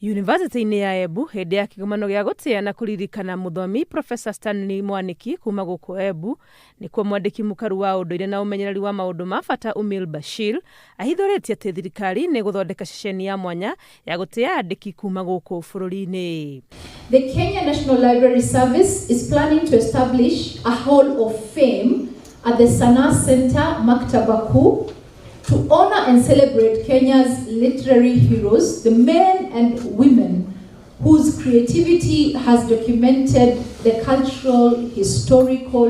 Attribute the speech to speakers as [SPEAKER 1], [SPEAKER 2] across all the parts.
[SPEAKER 1] Yunivasĩtĩ-inĩ ya Embu hĩndĩ ya kĩgomano gĩa gũtĩa na kũririkana mũthomi Professor Stanley Mwaniki kuma gũkũ Embu, nĩkuo mwandĩki mũkaru wa ũndũire na ũmenyereri wa maũndũ ma bata Umil Bashir ahithũrĩtie atĩ thirikari nĩ ĩgũthondeka ceceni ya mwanya ya gũtĩa andĩki kuma gũkũ bũrũri-inĩ.
[SPEAKER 2] The Kenya National Library Service is planning to establish a Hall of Fame at the Sanaa Center, Maktaba Kuu, to honor and celebrate Kenya's literary heroes, the men and women whose creativity has documented the cultural, historical,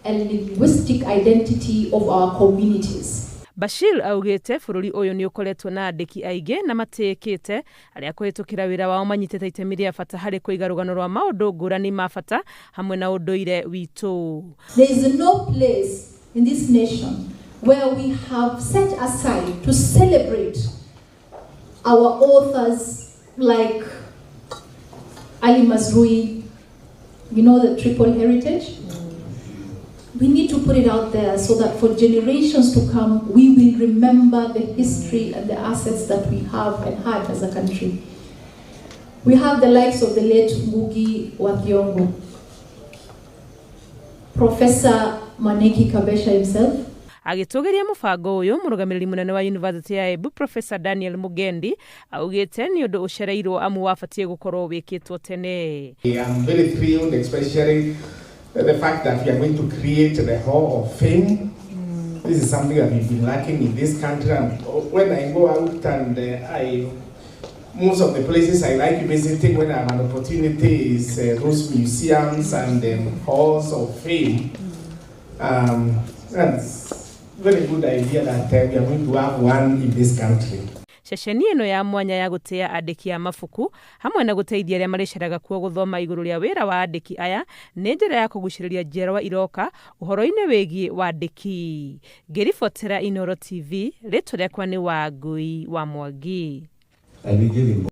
[SPEAKER 2] and linguistic identity of our communities.
[SPEAKER 1] Bashir augĩte bũrũri ũyũ nĩ ũkoretwo na andĩki aingĩ na matĩĩkĩte arĩa kũhĩtũkĩra wĩra wao manyitĩte itemi rĩa bata harĩ kũiga rũgano rwa maũndũ ngũrani ma bata hamwe na ũndũire witũ.
[SPEAKER 2] There is no place in this nation where we have set aside to celebrate our authors like Ali Mazrui, you know, the triple heritage. We need to put it out there so that for generations to come, we will remember the history and the assets that we have and had as a country. We have the likes of the late Ngugi wa Thiong'o, Professor Mwaniki Kabesha himself.
[SPEAKER 1] Agĩtũgĩria mũbango ũyũ, mũrũgamĩrĩri mũnene wa University ya Embu Professor Daniel Mugendi augĩte nĩ ũndũ ũcereirwo amu wabatiĩ gũkorwo wĩkĩtwo tene.
[SPEAKER 3] I'm very thrilled, especially the fact that we are going to create the Hall of Fame. This is something that we've been lacking in this country. And when I go out and I, most of the places I like visiting when I have an opportunity is those museums and halls of fame. That's very good idea that we are going to have one in this country.
[SPEAKER 1] Ceceni ĩno ya mwanya ya gũtĩa andĩki a mabuku hamwe na gũteithia arĩa marĩceraga kuo gũthoma igũrũ rĩa wĩra wa andĩki aya nĩ njĩra ya kũgucĩrĩria njiarwa iroka ũhoro-inĩ wĩgiĩ wandĩki. Ngĩribotera Inooro TV, rĩtwa rĩakwa nĩ Wangui wa Mwangi.
[SPEAKER 4] And we give him